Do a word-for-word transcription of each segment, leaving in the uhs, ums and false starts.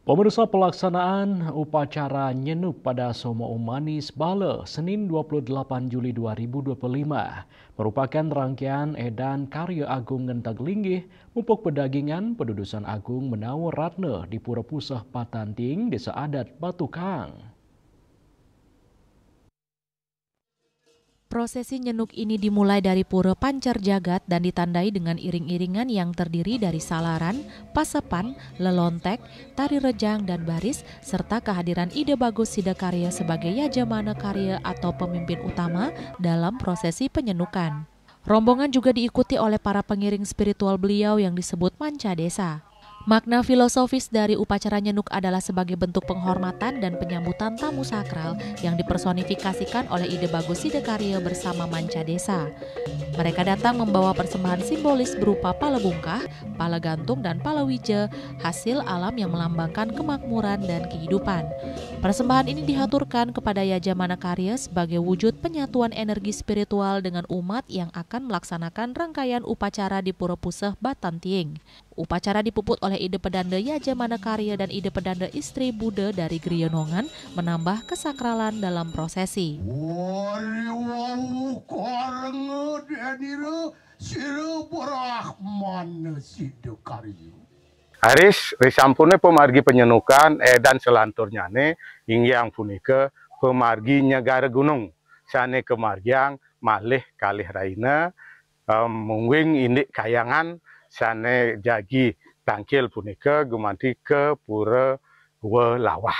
Pemirsa, pelaksanaan upacara nyenuk pada Somo Umanis Bala, Senin dua puluh delapan Juli dua ribu dua puluh lima, merupakan rangkaian edan karya agung ngenteg linggih, mupuk pedagingan pedudusan agung menawa ratna di Pura Puseh Batantiing, Desa Adat Batukang. Prosesi nyenuk ini dimulai dari Pura Pancar Jagat dan ditandai dengan iring-iringan yang terdiri dari salaran, pasepan, lelontek, tari rejang, dan baris, serta kehadiran Ida Bagus Sidakarya sebagai yajamana karya atau pemimpin utama dalam prosesi penyenukan. Rombongan juga diikuti oleh para pengiring spiritual beliau yang disebut manca desa. Makna filosofis dari upacara nyenuk adalah sebagai bentuk penghormatan dan penyambutan tamu sakral yang dipersonifikasikan oleh Ida Bagus Sidakarya bersama manca desa. Mereka datang membawa persembahan simbolis berupa pala bungkah, pala gantung, dan pala wija, hasil alam yang melambangkan kemakmuran dan kehidupan. Persembahan ini dihaturkan kepada Yajamana Karya sebagai wujud penyatuan energi spiritual dengan umat yang akan melaksanakan rangkaian upacara di Pura Puseh Batantiing. Upacara dipuput oleh Ida Pedanda Yajamana Karya dan Ida Pedanda Istri Buddha dari Griya Nongan, menambah kesakralan dalam prosesi. Wariwawu karanga denira sira Brahmana Sidakarya. Aris, risampune pamargi panyenukan, edan salanturnyane inggih punika pamargi Nyegara Gunung, sane kamargiang malih kalih rahina, em, mungguing indik kahyangan sane jagi tangkil punika gumanti ka Pura Gua Lawah.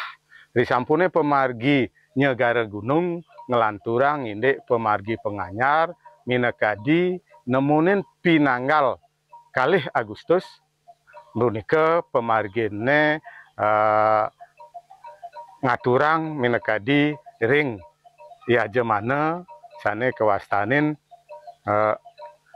Risampune pamargi Nyegara Gunung nglanturang indik pamargi panganyar, minakadi nemonin pinanggal kalih Agustus, punika pamargine, eh, ngaturang minakadi ring yajamana sane kawastanin, eh,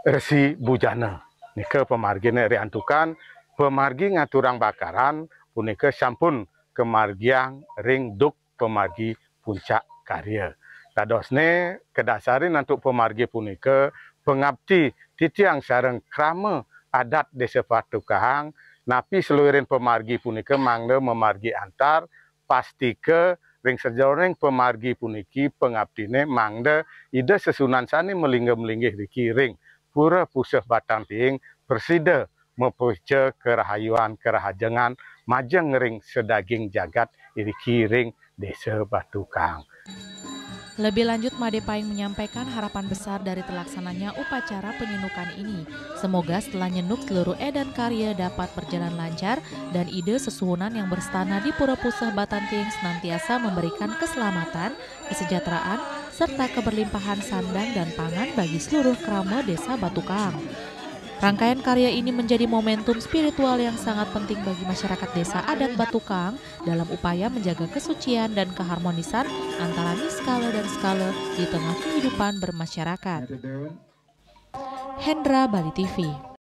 Resi Bujana. Nika pamargine riantukan pamargi ngaturang bakaran punika sampun kamargiang ring duk pamargi Puncak Karya. Dadosne, kadasarin antuk pamargi punika, pangabdi titiang sareng krama adat Desa Batukang, napi saluiring pamargi punika mangda mamargi antar, pastika ring sajeroning pamargi puniki pangabdine mangda Ida Sesuhunan sane malingga-malinggih riki ring Pura Puseh Batantiing prasida mapica karahayuan karahajengan majeng ring sadaging jagat iriki ring Desa Batukang. Lebih lanjut, Made Paing menyampaikan harapan besar dari terlaksananya upacara penyenukan ini. Semoga setelah nyenuk, seluruh edan karya dapat berjalan lancar dan Ida Sesuhunan yang berstana di Pura Puseh Batantiing senantiasa memberikan keselamatan, kesejahteraan, serta keberlimpahan sandang dan pangan bagi seluruh krama Desa Batukang. Rangkaian karya ini menjadi momentum spiritual yang sangat penting bagi masyarakat Desa Adat Batukang dalam upaya menjaga kesucian dan keharmonisan antara niskala dan skala di tengah kehidupan bermasyarakat. Hendra, Bali T V.